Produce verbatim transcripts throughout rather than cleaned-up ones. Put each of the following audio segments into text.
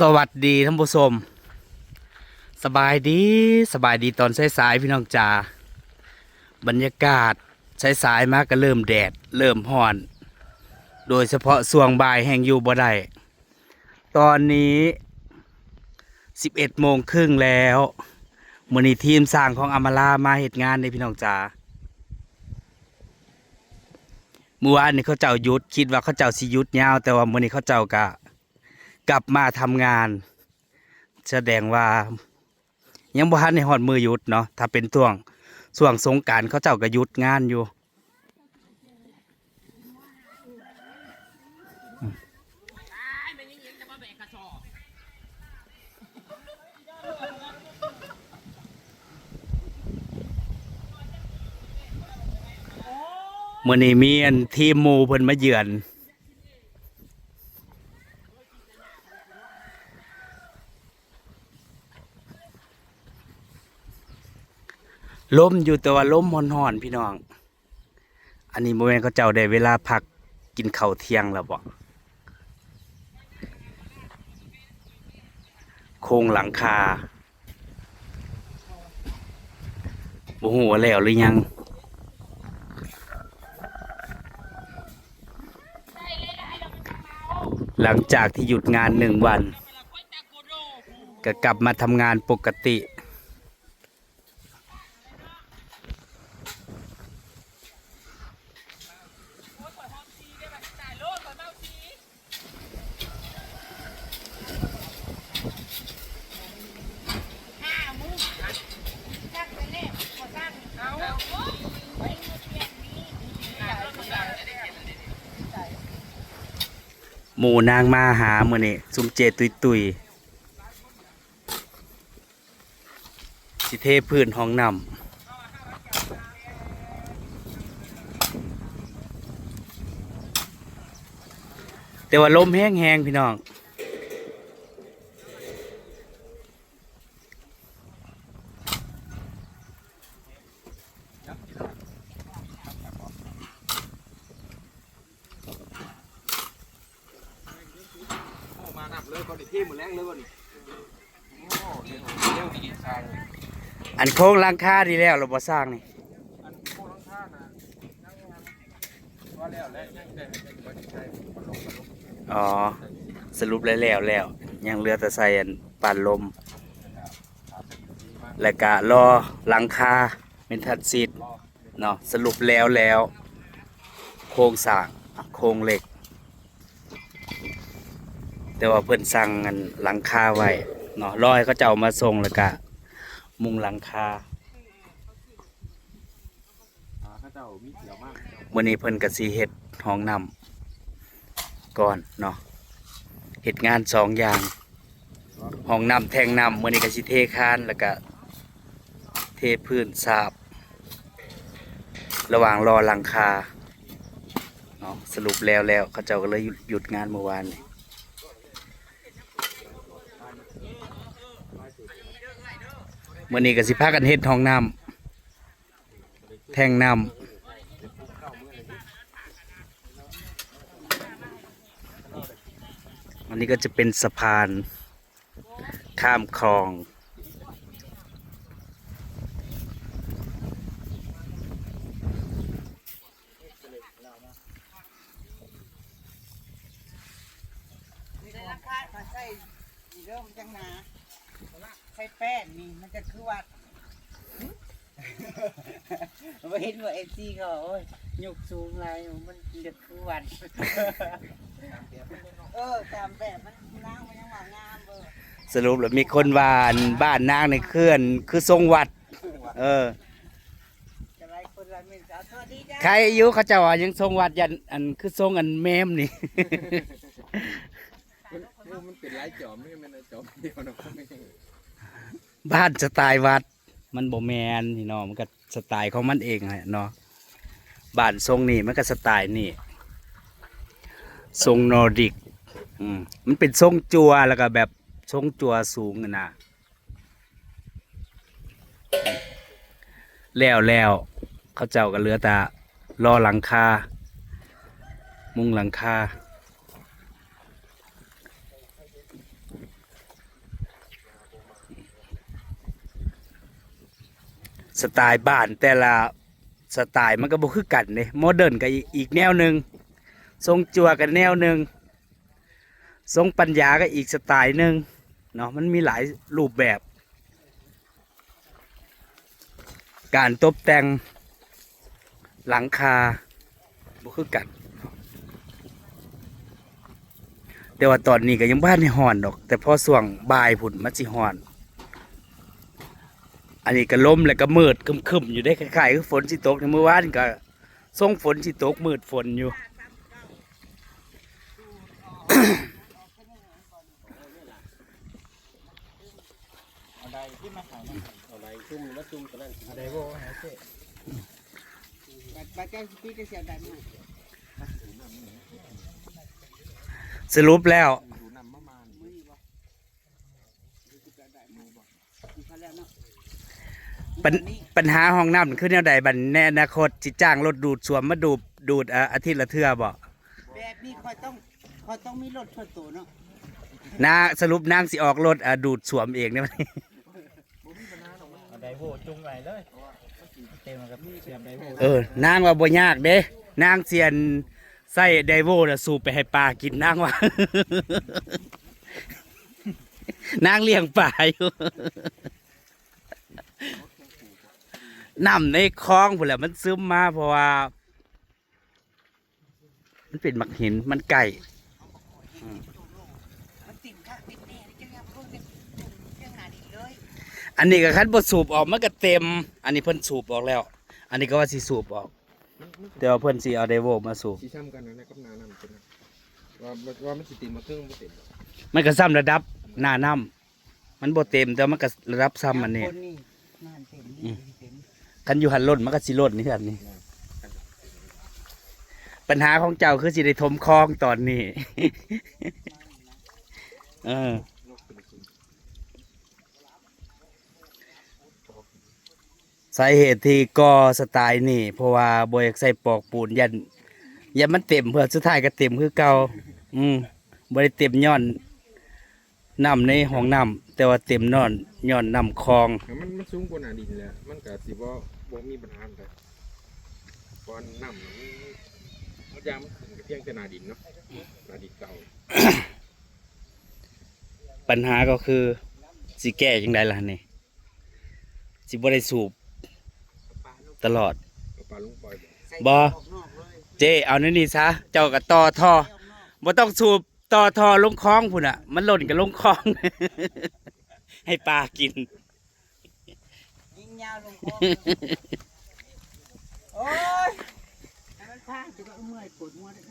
สวัสดีท่านผู้ชม สบายดี สบายดีตอนสายๆ พี่น้องจ๋า บรรยากาศสายๆ มาก็เริ่มแดด เริ่มฮ้อน โดยเฉพาะช่วงบ่ายแฮงอยู่บ่ได้ ตอนนี้ สิบเอ็ดโมงครึ่งแล้ว มื้อนี้ทีมช่างของอำมาลามาเฮ็ดงานเด้พี่น้องจ๋า มื้อวานนี้เขาเจ้าหยุด คิดว่าเขาเจ้าสิหยุดยาว แต่ว่ามื้อนี้เขาเจ้ากะกลับมาทำงาน แสดงว่ายังบ่ทันได้ฮอดมื้อหยุดเนาะ ถ้าเป็นช่วง ช่วงสงกรานต์เขาเจ้าก็หยุดงานอยู่ มื้อนี้มีอันทีมหมู่เพิ่นมาเยือน ลมอยู่แต่ว่าลมฮ้อนๆ พี่น้อง อันนี้บ่แม่นเขาเจ้าได้เวลาพักกินข้าวเที่ยงแล้วบ่ โครงหลังคา บ่ฮู้ว่าแล้วหรือยัง หลังจากที่หยุดงานหนึ่งวัน ก็กลับมาทำงานปกติ หมู่นางมาหามื้อนี้ ซุมเจตุยตุย สิเทพื้นห้องน้ำ แต่ว่าลมแฮงๆ พี่น้อง โอ้ มานับเลย คนอีกที่หมดแรงเลยวันนี้ โอ้ เร็ว เร็วดีช่าง อันโครงหลังคาดีแล้ว เราบ่สร้างนี่ อันโครงหลังคาน่ะ ยังว่าแล้ว แล้วยังแต่บ่ได้ใช้พัดลม พัดลม อ๋อ สรุปแล้ว แล้ว แล้ว ยังเหลือแต่ใส่อันปานลม แล้วก็รอหลังคา เมนทัลชีทเนาะ สรุปแล้ว แล้ว โครงสร้าง โครงเหล็ก แต่ว่าเพิ่นสั่งอันหลังคาไว้เนาะ รอให้เขาเจ้ามาส่งแล้วก็มุงหลังคา อ่า เขาเจ้ามีเขียวมาก มื้อนี้เพิ่นก็สิเฮ็ดห้องน้ำก่อนเนาะ เฮ็ดงานสองอย่าง ห้องน้ำแท้งน้ำ มื้อนี้ก็สิเทคาน แล้วก็เทพื้นฉาบ ระหว่างรอหลังคาเนาะ สรุปแล้ว แล้ว เขาเจ้าก็เลยหยุด หยุดงานเมื่อวานนี้ มื้อนี้ก็สิพากันเฮ็ดห้องน้ำ แท้งน้ำ อันนี้ก็จะเป็นสะพานข้ามคลอง นี่ราคามาใส่นี่เริ่มจังหนา ใส่แป้นนี่มันจะคือวัด บ่เห็นว่า เอฟซี เขา โอ้ย ยกสูงหลาย มันจะคือวัด เออ ตามแบบมัน นางมันยังว่างามเบิ่ง สรุปแล้วมีคนว่าอันบ้านนางนี่คืออัน คือทรงวัด เออ ก็หลายคนหลายเม้นต์ สวัสดีจ้า ใครอยู่เขาเจ้าว่ายังทรงวัด ยันอันคือทรงอันแมมนี่ มัน มันเป็นหลายจอม ไม่แม่นจอมเดียวเนาะ บ้านสไตล์วัด มันบ่แม่นพี่น้อง มันก็สไตล์ของมันเองแหละเนาะ บ้านทรงนี่มันก็สไตล์นี่ ทรงนอร์ดิก อืม มันเป็นทรงจั่ว แล้วก็แบบทรงจั่วสูงอะนะ แล้ว แล้ว เขาเจ้าก็เหลือแต่รอหลังคา มุงหลังคา สไตล์บ้านแต่ละสไตล์มันก็บ่คือกันเด้ โมเดิร์นก็อีกแนวหนึ่ง ทรงจั่วก็แนวหนึ่ง ทรงปัญญาก็อีกสไตล์หนึ่งเนาะ มันมีหลายรูปแบบ การตกแต่งหลังคาบ่คือกัน แต่ว่าตอนนี้ก็ยังบ่ทันได้ฮ้อนดอก แต่พอช่วงบ่ายพุ้นมันสิฮ้อน อันนี้ก็ลมแล้วก็มืดครึ้มๆอยู่เด้ คล้ายๆคือฝนสิตก ในมื้อวานก็ทรงฝนสิตก มืดฝนอยู่ เอาใดที่มาขายนะ เอาใดจุ่มแล้วจุ่มตัวนั้น เอาใดโว้ให้เจ๊ บัดบัดเจ้าสิปีก็เสียดายมาก สรุปแล้ว ดูน้ำมะม่าน มื้อนี้บ่ ปัญ ปัญหาห้องน้ำคือแนวใดบัด ในอนาคตสิจ้างรถดูดส้วมมาดูด ดูด เอ่อ อาทิตย์ละเทื่อบ่ แบบนี้ข้อยต้อง ข้อยต้องมีรถส่วนตัวเนาะ นะ สรุปนางสิออกรถ อ่า ดูดส้วมเองเนี่ย เอาไดโวจุงไว้เลย เต็มกับเสียบไดโว เออ นางว่าบ่ยากเด้ นางเสียนใส่ไดโวน่ะสูบไปให้ปลากิน นางว่า นางเลี้ยงปลาอยู่ น้ำในคลองพู้นแหละมันซึมมา เพราะว่า มันเป็นหมากหิน มันใกล้ อืม มันติ่มคักติ่มแน่ เจ้าอย่าไปเบิ่งเรื่อง เรื่องหน้าดินเลย อันนี้ก็คันบ่สูบออกมันก็เต็ม อันนี้เพิ่นสูบออกแล้ว อันนี้ก็ว่าสิสูบออก มัน มัน แต่ว่าเพิ่นสิเอาไดโวมาสูบ สิซ้ำกันนะ กับหน้าน้ำเป็นนะ ว่า ว่า ว่ามันสิเต็มบ่เทิงบ่เต็มดอก มันก็ซ้ำระดับหน้าน้ำ มันบ่เต็ม แต่มันก็ระดับซ้ำอันนี้ คนนี่น้ำเต็ม อืม เต็ม คันอยู่หั้นล้นมันก็สิล้นนี่ อันนี้ ปัญหาของเจ้าคือสิได้ถมคลองตอนนี้ เออ สาเหตุที่ก่อสไตล์นี่ เพราะว่าบ่อยากใส่ปอกปูน ย่าน ย่านมันเต็ม เพื่อสุดท้ายก็เต็มคือเก่า อืม บ่ได้เต็มย้อนน้ำในห้องน้ำ แต่ว่าเต็มนอน ย้อนน้ำคลอง ถ้ามัน มันสูงกว่าหน้าดินแล้ว มันก็สิบ่ บ่มีปัญหาปานใด เพราะน้ำน่ะมัน มันยามมันขึ้นก็เพียงแต่หน้าดินเนาะ หน้าดินเก่า ปัญหาก็คือ สิแก้จั่งใดล่ะนี่ สิบ่ได้สูบตลอด เอาปลาลงปล่อยบ่ บ่ เจ้ เอาแนวนี้ซะ เจ้าก็ต่อท่อ บ่ต้องสูบ ต่อท่อลงคลองพู้นน่ะ มันล้นก็ลงคลอง ให้ปลากิน ยิงยาวลงคลอง โอ้ย ให้มันพาง จะก็เมื่อยปวดหัวเลย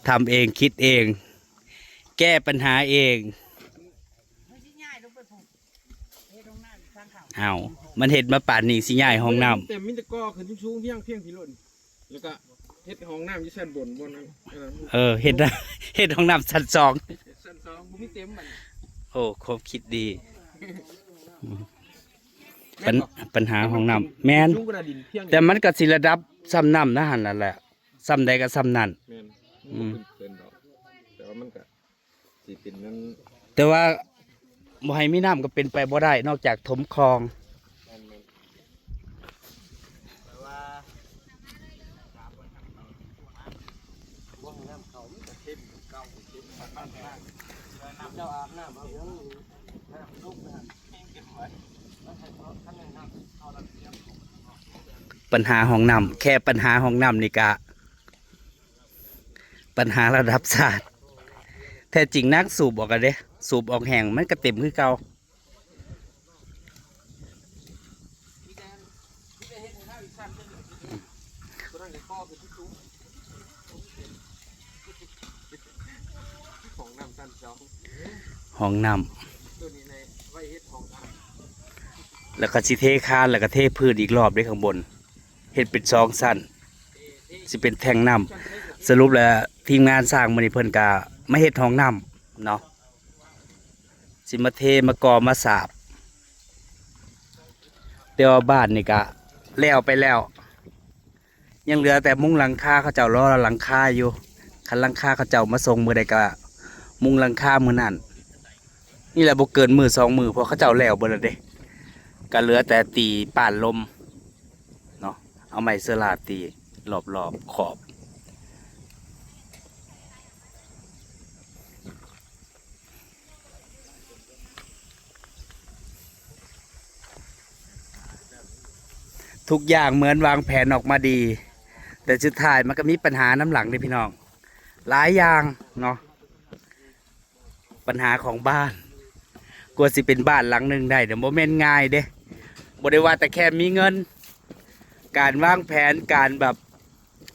ทำเอง คิดเอง แก้ปัญหาเอง มันสิย้ายลงไปพู้น เฮ็ดห้องน้ำอยู่ทางเข้า เอ้า มันเฮ็ดมาปานนี้สิย้ายห้องน้ำ แต่มีแต่ก่อขึ้นสูงๆ เพียง เพียงพี้ล้น แล้วก็เฮ็ดห้องน้ำอยู่ชั้นบน บ่อนนั้น อันนั้น เออ เฮ็ด เฮ็ดห้องน้ำชั้นสอง ชั้นสอง บ่มีเต็มบัดนี้ โอ้ ความคิดดี ปัญ ปัญหาห้องน้ำ แม่น สูงกว่าหน้าดินเพียง แต่มันก็สิระดับส่ำน้ำนะหั่นนั่นแหละ ส่ำใดก็ส่ำนั่น แม่น อืม บ่ขึ้นเกินดอก แต่ว่ามันก็ สิเป็นนั้น แต่ว่าบ่ให้มีน้ำก็เป็นไปบ่ได้ นอกจากถมคลอง แม่นๆ แต่ว่า บ่ให้น้ำเข้า มันก็เต็มเก่า เต็มบ้านๆ เจ้าอาบน้ำเอาเรื่องน้ำลุกนะ ปัญหาห้องน้ำ แค่ปัญหาห้องน้ำนี่กะ ปัญหาระดับชาติ แท้จริงนางสูบออกกันเด้ สูบออกแห้งมันก็เต็มคือเก่า ห้องน้ำชั้นสอง ห้องน้ำ ตัวนี้ในไว้เฮ็ดห้องน้ำ แล้วก็สิเทคาน แล้วก็เทพื้นอีกรอบเด้ข้างบน เฮ็ดเป็นสองชั้น สิเป็นแท้งน้ำ สรุปแล้วทีมงานสร้างมื้อนี้เพิ่นก็มาเฮ็ดห้องน้ำเนาะ สิมาเทมาก่อมาสาบ แต่ว่าบ้านนี่ก็แล้วไปแล้ว ยังเหลือแต่มุงหลังคา เขาเจ้ารอหลังคาอยู่ คันหลังคาเขาเจ้ามาส่งมื้อใดก็มุงหลังคามื้อนั้น นี่แหละบ่เกินมื้อสองมื้อ เพราะเขาเจ้าแล้วเบิดแล้วเด้ ก็เหลือแต่ตีป่านลมเนาะ เอาไม้เซอราตีรอบๆขอบ ทุกอย่างเหมือนวางแผนออกมาดี แต่สุดท้ายมันก็มีปัญหานำหลังเด้พี่น้อง หลายอย่างเนาะ ปัญหาของบ้าน กว่าสิเป็นบ้านหลังหนึ่งได้เนี่ยบ่แม่นง่ายเด้ บ่ได้ว่าแต่แค่มีเงิน การวางแผน การแบบ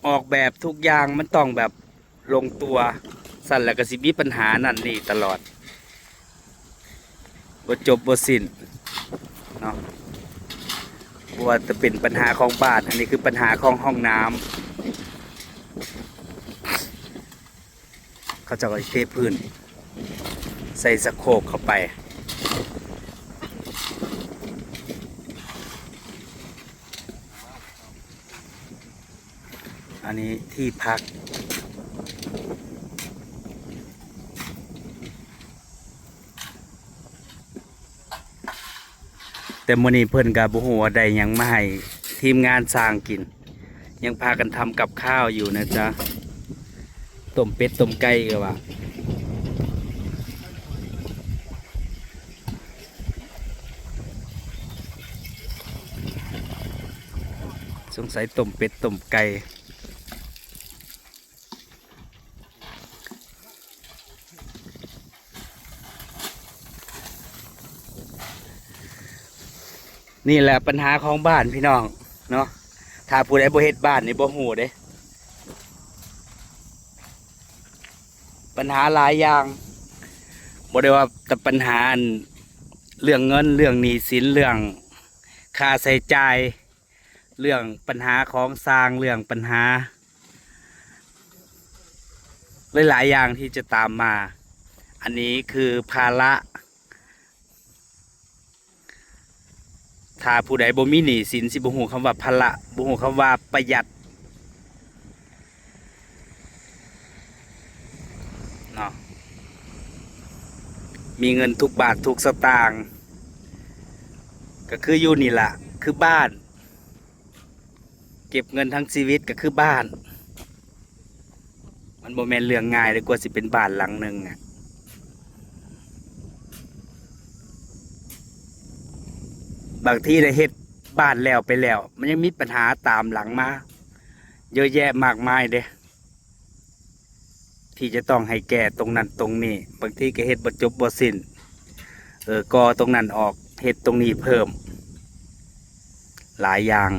ออกแบบทุกอย่างมันต้องแบบลงตัว ซั้นแล้วก็สิมีปัญหานั่นนี่ตลอด บ่จบบ่สิ้นเนาะ บ่ว่าจะเป็นปัญหาของบ้าน อันนี้คือปัญหาของห้องน้ำ เขาเจ้าก็สิเทพื้น ใส่สะโครกเข้าไป อันนี้ที่พัก แต่มื้อนี้เพิ่นก็บ่ฮู้ว่าได้หยังมาให้ทีมงานสร้างกิน ยังพากันทำกับข้าวอยู่นะจ๊ะ ต้มเป็ดต้มไก่ก็ว่า สงสัยต้มเป็ดต้มไก่ นี่แหละปัญหาของบ้านพี่น้องเนาะ ถ้าผู้ใดบ่เฮ็ดบ้านนี่บ่ฮู้เด้ ปัญหาหลายอย่าง บ่ได้ว่าแต่ปัญหาอันเรื่องเงิน เรื่องหนี้สิน เรื่องค่าใช้จ่าย เรื่องปัญหาของสร้าง เรื่องปัญหาหลายๆอย่างที่จะตามมา อันนี้คือภาระ ถ้าผู้ใดบ่มีหนี้สินสิบ่ฮู้คำว่าภาระ บ่ฮู้คำว่าประหยัดเนาะ มีเงินทุกบาททุกสตางค์ ก็คืออยู่นี่ล่ะ คือบ้าน เก็บเงินทั้งชีวิตก็คือบ้าน มันบ่แม่นเรื่องง่ายเลย กว่าสิเป็นบ้านหลังหนึ่งอะ บางทีได้เฮ็ดบ้านแล้วไปแล้ว มันยังมีปัญหาตามหลังมา เยอะแยะมากมายเด้ ที่จะต้องให้แก้ตรงนั้นตรงนี้ บางทีก็เฮ็ดบ่จบบ่สิ้น เออ ก่อตรงนั้นออก เฮ็ดตรงนี้เพิ่ม หลายอย่าง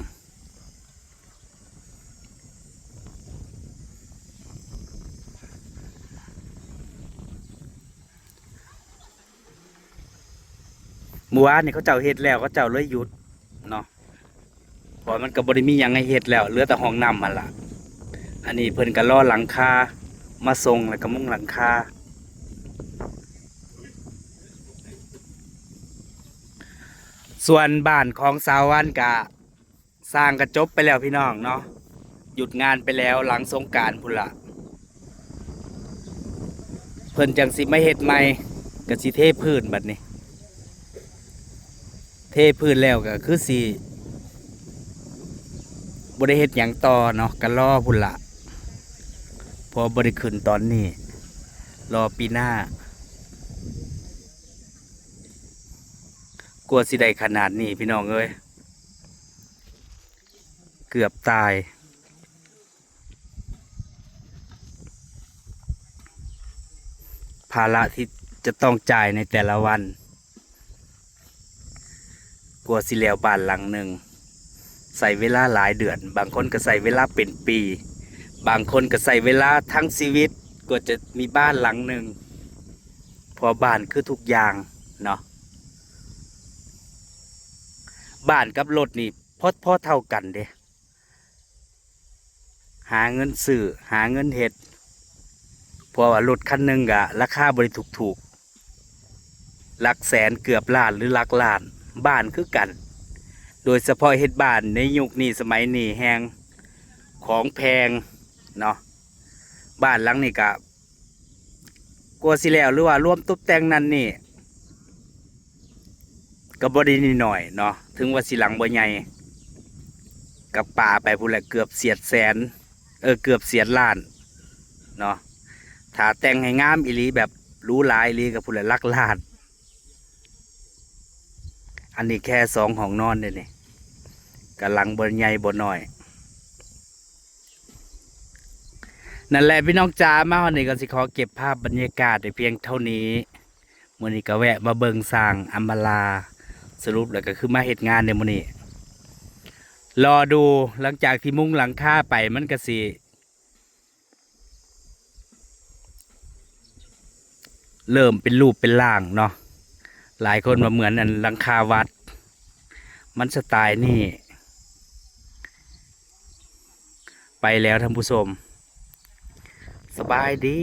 เมื่อวานนี่เขาเจ้าเฮ็ดแล้ว เขาเจ้าเลยหยุดเนาะ เพราะมันก็บ่ได้มีหยังให้เฮ็ดแล้ว เหลือแต่ห้องน้ำหั่นล่ะ อันนี้เพิ่นก็รอหลังคามาส่ง แล้วก็มุงหลังคา ส่วนบ้านของสาววันก็สร้างก็จบไปแล้วพี่น้องเนาะ หยุดงานไปแล้ว หลังสงกรานต์พู้นล่ะ เพิ่นจั่งสิมาเฮ็ดใหม่ ก็สิเทพื้นบัดนี้ เทพื้นแล้วก็คือสิบ่ได้เฮ็ดหยังต่อเนาะ ก็รอพู้นล่ะ เพราะบ่ได้ขึ้นตอนนี้ รอปีหน้า กว่าสิได้ขนาดนี้พี่น้องเอ้ย เกือบตาย ภาระที่จะต้องจ่ายในแต่ละวัน กว่าสิแล้วบ้านหลังหนึ่ง ใช้เวลาหลายเดือน บางคนก็ใช้เวลาเป็นปี บางคนก็ใช้เวลาทั้งชีวิต กว่าจะมีบ้านหลังหนึ่ง เพราะบ้านคือทุกอย่างเนาะ บ้านกับรถนี่พอ พอเท่ากันเด้ หาเงินซื้อ หาเงินเฮ็ด เพราะว่ารถคันหนึ่งก็ราคาบ่ได้ถูกๆ หลักแสนเกือบล้านหรือหลักล้าน บ้านคือกัน โดยเฉพาะเฮ็ดบ้านในยุคนี้สมัยนี้แฮ่งของแพงเนาะ บ้านหลังนี้ก็กว่าสิแล้ว หรือว่ารวมตบแต่งนั่นนี่ ก็บ่ได้น้อยๆเนาะ ถึงว่าสิหลังบ่ใหญ่ กับปาไปพู้นแหละ เกือบเสียดแสน เออ เกือบเสียดล้านเนาะ ถ้าแต่งให้งามอีหลีแบบหรูหราอีหลีก็พู้นแหละหลักล้าน อันนี้แค่สองห้องนอนเด้นี่ กำลังบ่ใหญ่บ่น้อย นั่นแหละพี่น้องจ๋า มาฮอดนี้ก็สิขอเก็บภาพบรรยากาศไว้เพียงเท่านี้ มื้อนี้ก็แวะมาเบิ่งสร้างอำมาลา สรุปแล้วก็คือมาเฮ็ดงานในมื้อนี้ รอดู หลังจากที่มุงหลังคาไปมันก็สิ เริ่มเป็นรูปเป็นร่างเนาะ หลายคนว่าเหมือนอันหลังคาวัด มันสไตล์นี่ ไปแล้วท่านผู้ชม สบายดี